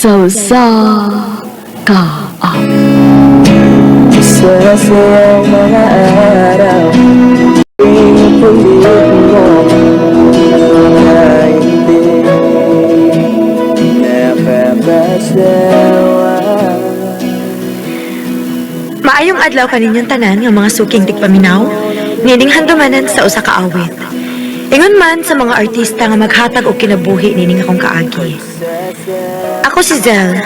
Sa usa ka Sa siyang mga araw, Pinupulit mo na hindi napapasawa. Maayong adlaw kaninyong tanan nga mga suking tigpaminaw, nining handumanan sa usa ka awit. Ingon man sa mga artista nga maghatag og kinabuhi nining akong kaagi. Ako si Zel.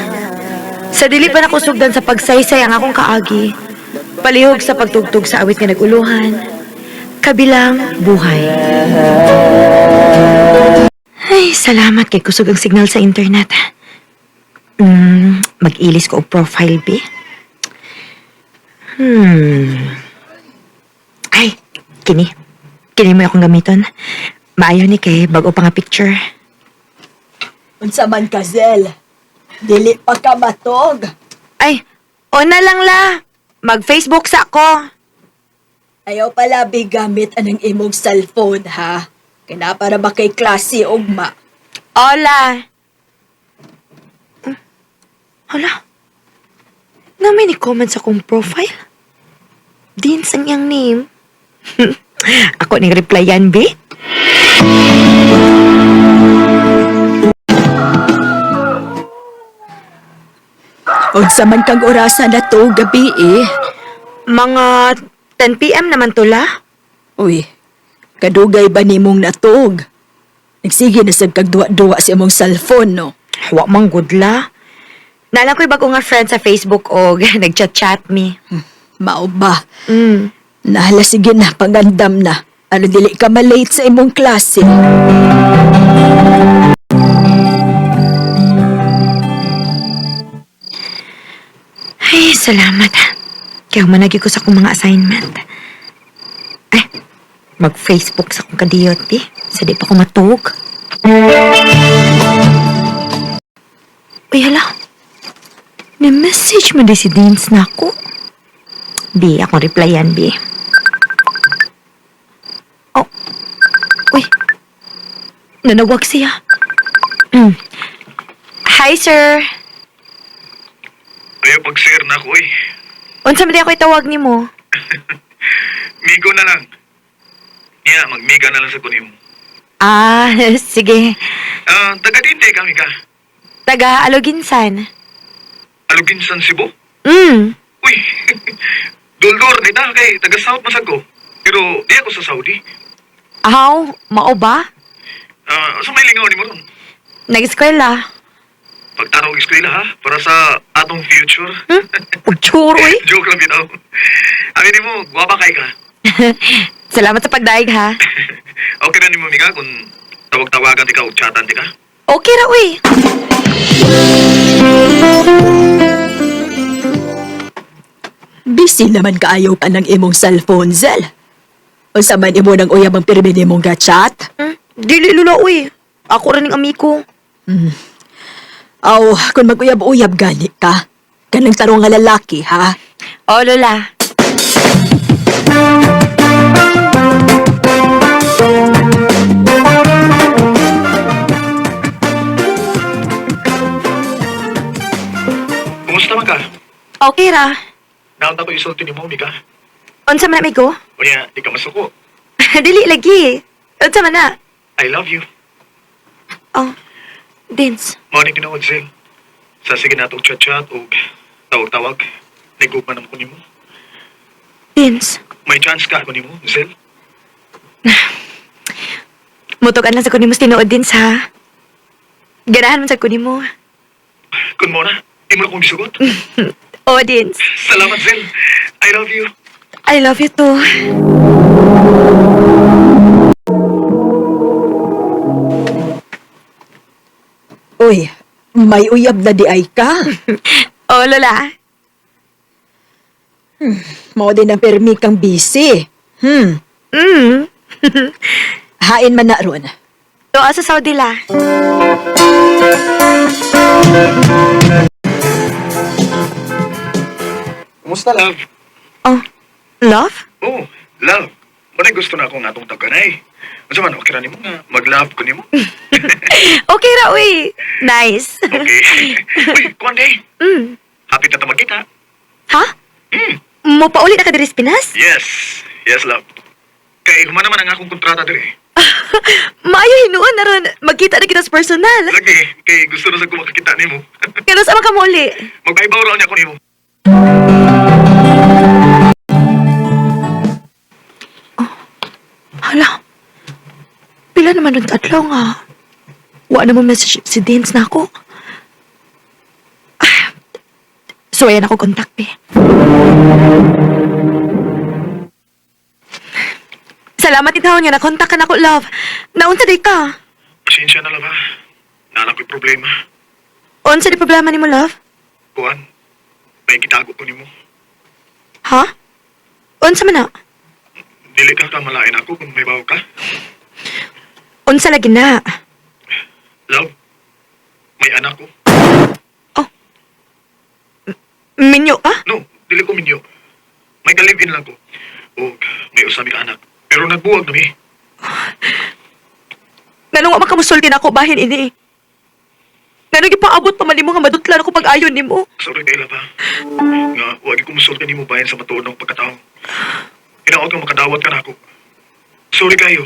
Sa dili pa nako sugdan sa pagsaysay ang akong kaagi, palihog sa pagtugtog sa awit nga naguluhan, kabilang buhay. Ay, salamat kay kusog ang signal sa internet. Mag-ilis ko og profile, be. Ay, kini. Kini mo akong gamiton. Maayo ni kay bago pa nga picture. Unsa man ka, Zel? Dili pa ka matog. Ay, ona lang la. Mag-Facebook sa ako. Ayaw pala gamit anang imong cellphone, ha? Kina para ba kay klase ugma? Hola. Hala. Na may ni-comment sa akong profile. Dins ang iyang name. Ako ning replyan, be. Unsa man kang orasa na to gabi eh. Mga 10 p.m. naman tula. Uy, kadugay ba nimong natog? Nagsige na sad kag duwa-duwa sa imong cellphone, no? Wa mang gudla. Naalam ko'y bago nga friend sa Facebook og nag-chat-chat me. Mao ba? Mm. Nahala, sige na, pangandam na. Ano dili ka malate sa imong klase? Ay, salamat. Kaya managi ko sa akong mga assignment. Ay, mag-Facebook sa akong kadiyot, eh. Sa di pa ko matuog. Uy, hala. Ni-message mo di si Deans na ako. Di, akong replyan, bi. Oh. Uy. Nanawag siya. Hi, sir. Ayaw pag-share na ako eh. Unsa man di ako itawag nimo? Migo na lang. Niya, magmiga na lang sa kunim. Ah, sige. Ah, taga dinte kami ka. Taga Aloginsan. Aluginsan Cebu? Mm. Uy, duldor dita kay taga South masag ko. Pero di ako sa Saudi. Aw, mao ba? Ah, sa may lingaw ni mo ron. Nag-eskwela. Pagtanaw og eskwela ha, para sa atong future. Hmm? Pagtsuro eh. Joke lang bitaw. Amin nimo, gwapa kay ka. Salamat sa pagdaig ha. Okay na nimo Mika kung tawag-tawagan ti ka o chatan ti ka. Okay ra uy. Busy naman kaayo pa ng imong cellphone, Zel. Unsa man imo nang uyab ang pirmi nimong ga-chat? Hmm? Dili lula uy. Ako ra ning amiko. Aw, kung mag-uyab-uyab gani ka. Kanang tarong nga lalaki, ha? Oh, lola. Kumusta man ka? Okay ra. Naunta ko isulti nimo Mika. Unsa man amigo? Unya, di ka masuko. Dili lagi. Unsa man na? I love you. Oh. Dins. Mao ni tinuod Zel. Sa sige natong chat-chat o tawag-tawag. Nagugma naman ko nimo. Dins. May chance ka ako nimo, Zel. Mutukan lang sa kunin mo tinuod Dins ha. Ganahan man sa kunin mo. Kun mo na, di mo na kong gisugot. Oh, Dins. Salamat, Zel. I love you. I love you too. Uy, may uyab na di ay ka. Oh, lola. Mao din ang permi kang busy. Hmm, Hain man na ron. Doa sa Saudi la. Kumusta, love? Oh, love? Oh, love. Wala gusto na akong atong taganay. Unsa man, okay ra nimo nga mag-love ko nimo? Okay ra, uy. Nice. Okay. Uy, kuan day. Happy ta ta magkita. Ha? Mm. Mo pauli na ka diri sa Pinas? Yes. Yes, love. Kay human naman ang akong kontrata diri. Maayo hinuon na ron. Magkita na kita sa personal. Lagi, kay gusto na sa ko makakita nimo. Kano sa man ka mo uli? Magpaibaw raw niya ko nimo. Hala. Pila naman ron adlaw nga. Wa na mo message si Dins na ako. Ah, so ayan ako contact eh. Salamat intawon nga na-contact ka na ako, love. Naunsa day ka? Pasensya na, love, ha. Nala ko'y problema. Unsa di problema nimo, love? Kuan, may gitago ko nimo. Ha? Unsa man na? Dili ka kamalain ako kung may bawo ka. Unsa lagi na? Love, may anak ko. Minyo ka? No, dili ko minyo. May ka-live-in lang ko. O, may usami ka anak. Pero nagbuwag na mi. Nganong wa man kamusulti na ako bahin ini? Nganong gipaabot pa man nimo nga madutlan ako pag-ayon nimo? Sorry kay love, ha. Nga, wag ko musulti nimo bahin sa matuod ng pagkatao. Hinaot nga makadawat ka na ako. Sorry kayo.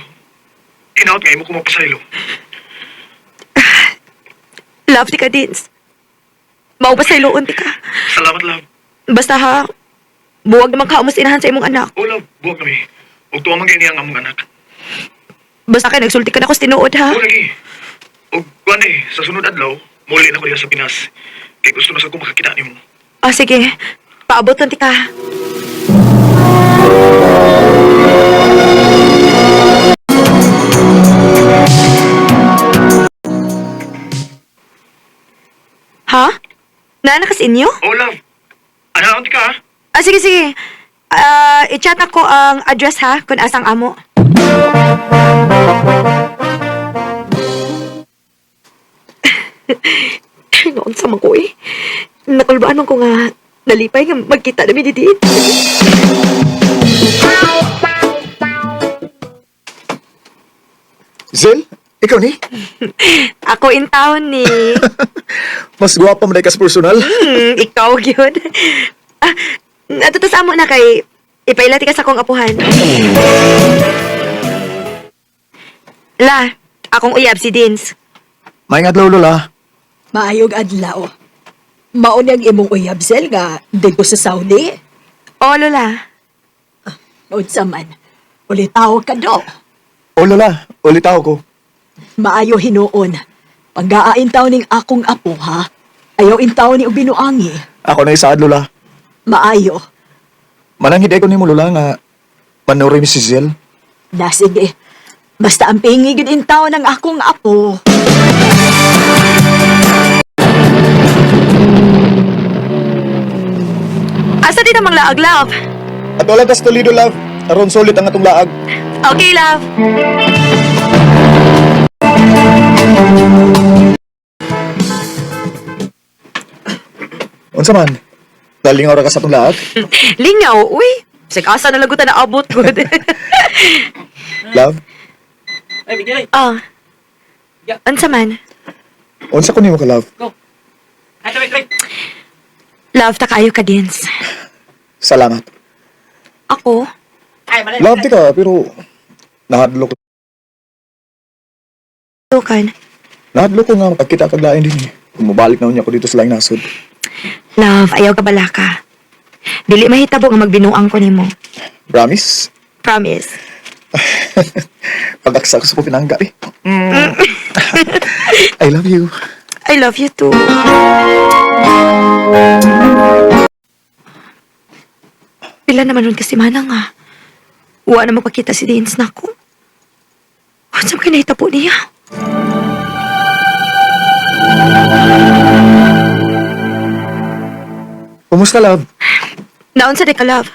Hinaot nga imo ko mapasaylo. Love ti ka, Dins. Mao ba sa iloon ti ka? Salamat, love. Basta ha, buwag naman ka mas inahan sa imong anak. Oh, love, buwag kami. Ug tuwa man gani ang among anak. Basta kay nagsulti ka na ko sa tinuod ha. O lagi. Og kuan eh, sa sunod adlaw, muli na ko diha sa Pinas. Kay gusto na sa ko makakita nimo. Ah, sige. Paabot lang ti ka. Ha? Naana ka sa inyo? Oh, love. Anaon ti ka? Ha? Ah, sige, sige. Ah, i-chat ako ang address ha, kung asang amo. Noon sa ko eh. Nakulbaan man ko nga nalipay nga magkita na mi didit. Zel, ikaw ni? Ako in town ni. Mas gwapa man ka sa personal. Ikaw gyud. Ah, natuto sa amo na kay ipailati ka sa akong apuhan. La, akong uyab si Dins. Maayong adlaw, Lola. Maayog adlaw. Mao ni ang imong uyab Zel nga dito sa Saudi. Oh, Lola. Unsa man. Ulitaw ka do. O Lola, ulitaw ko. Maayo hinuon. Panggaan taw ning akong apo ha. Ayaw intaw ni ubinuangi. Ako na isaad, Lola. Maayo. Mananghid ko nimo, Lola, nga manuri mi si Zel. Na sige. Basta ang pingi gid intaw ng akong apo. Asa din ang laag, love? At wala tas Toledo, love. Aron sulit ang atong laag. Okay, love. Unsa man? Dalingaw ra ka sa atong laag? Lingaw, uy. Sig asa na lagutan na abot gud. Love, Ah. Unsa man? unsa ko nimo ka, love? Love ta kaayo ka, Dins. Salamat. Ako? Love di ka, pero nahadlok Tukan. nahadlok ko nga makakita kag lain din. Kung mobalik na unya ko dito sa laing nasod. Love, ayaw ka balaka. Dili mahitabo nga magbinuang ko nimo. Promise? Promise. Pag-aksa ko sa pinangga eh. I love you. I love you too. Pila naman nun kasi mana nga. Wa na magpakita si Dins na ako. Ano sa kinahitabo niya? Kumusta, love? Naon sa di ka, love?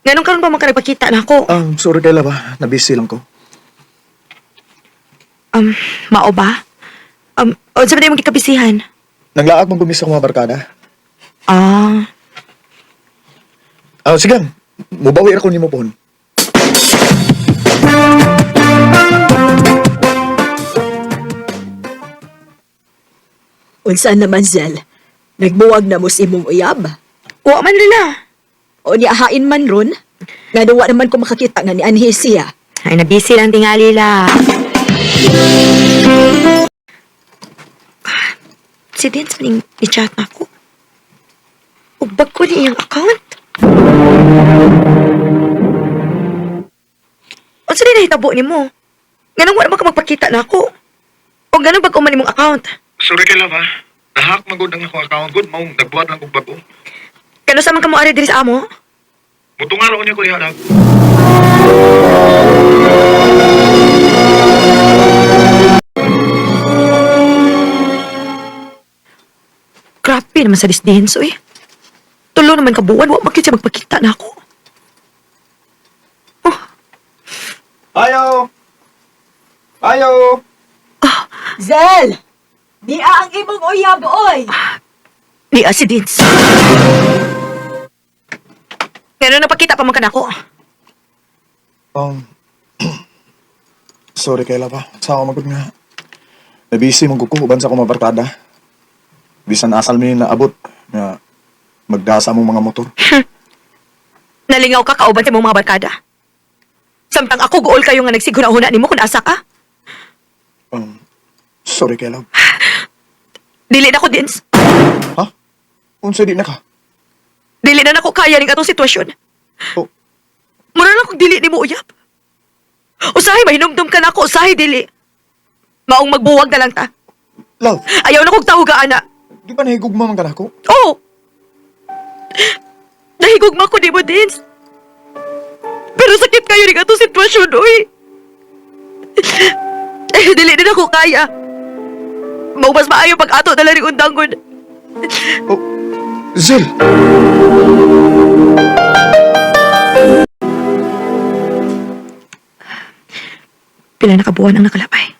Ganun karon pa man ka nagpakita na ako. Sorry kay love ah. Nabisi lang ko. Mao ba? Unsa ba imong gikabisihan? Nanglaag mong gumisa ko mga barkada. Ah, Ah, sige. Mubawi ra ko nimo pohon. Unsa naman, Zel? Nagbuwag na mo sa imong uyab. Wa man lila. O niya hain man ron? Nga duwa naman ko makakita nga ni anhi siya. Ay, nabisi lang tingali la. Si Dins maning i-chat na ako. Ugbag ko ni iyang account. Unsa din nahitabo nimo? Nganong wala man ka magpakita na ako? O ganun bag man imong account? Sorry kay love ha. Nahack man gud ang akong account gud maong nagbuhat lang kog bag-o. Kano sa man ka mo ari diri sa amo? Mutong araw niya ko diha love. Grabe naman sa disdenso eh. Tulo naman kabuan, wa makit siya magpakita na ako. Oh, Ayo! Ayo! Zel! Niya ang imong uyab, oy! Ni si Dins. Ngano napakita pa man ka nako? Sorry kay love ha. Sa ako magud nga. Nabisi mong kuko uban sa akong mabarkada. Bisan asal mi naabot nga magdasa mong mga motor. Nalingaw ka kauban sa imong mga barkada. Samtang ako guol kayo nga nagsigura-huna nimo kung asa ka. Sorry kay love. Dili na ko, Dins. Ha? Unsa di na ka? Dili na nako kaya ning atong sitwasyon. Oh, Mura lang kung dili nimo uyab. Usahay mahinumdum ka nako, usahay dili. Maong magbuwag na lang ta. love, Ayaw na kong tawga, ana. di ba nahigugma man ka nako? Oh! Nahigugma ko nimo, Dins. Pero sakit kayo ning atong sitwasyon, uy. Dili din ako kaya. Maubas maayo pag ato na lang ning undangon. Oh, Zel! Pila na kabuwan ang nakalapay.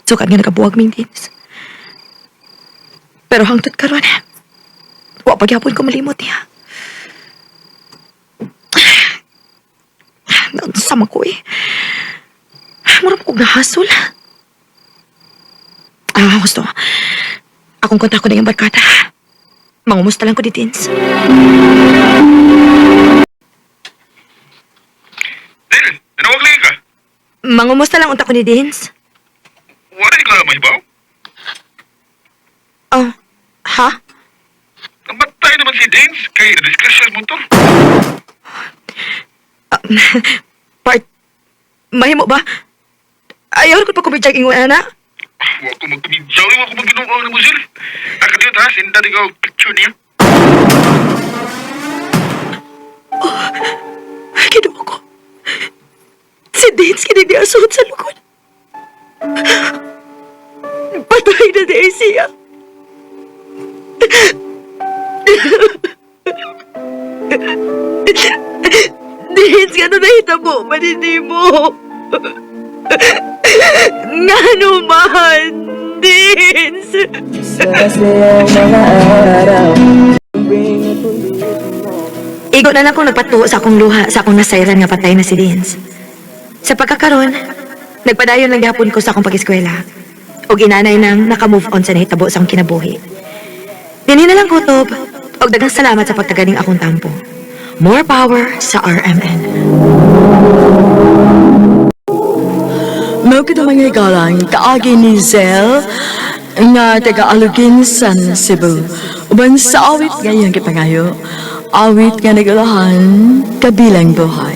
Sukat nga nakabuwag ming Dins. Pero hangtod karon, wa pagyapon ko malimot niya. Sama ko eh. Mura pa kog nahasol. Ah, gusto. Akong kontak ko na yung barkada. Mangumusta lang ko di Dins. Del, nanawag lagi ka. Mangumusta lang unta ko ni Dins. Wala ka mahibaw. Oh, ha? Namatay naman si Danes kay nadisgrasya sa motor. Part, mahimo ba? Ayaw ko pa kumidyag ingon, ana. Wa ko magkumidyaw, wa ko magbinuang ni Mozil. Akadiyot ha, sinda di ko picture niya. Ay, kinuha ko. Si Dins kini asuot sa lukod. Patay na di ay siya. Dins, gano'n nahita mo, manini mo. Nga naman, Dins. Sa sayang mga araw. Igo na lang kong nagpatuo sa akong luha sa akong nasayran nga patay na si Dins. Sa pagkakaron, nagpadayon lang gihapon ko sa akong pag-eskwela. Og inanay nang naka-move on sa nahitabo sa akong kinabuhi. Dinhi na lang kutob, og daghang salamat sa pagtaganing akong tampo. More power sa RMN. Mao kita mga higalang kaagi ni Zel nga taga Alugin San Cebu. Uban sa awit ngayong gipangayo, awit nga nagulahan kabilang buhay.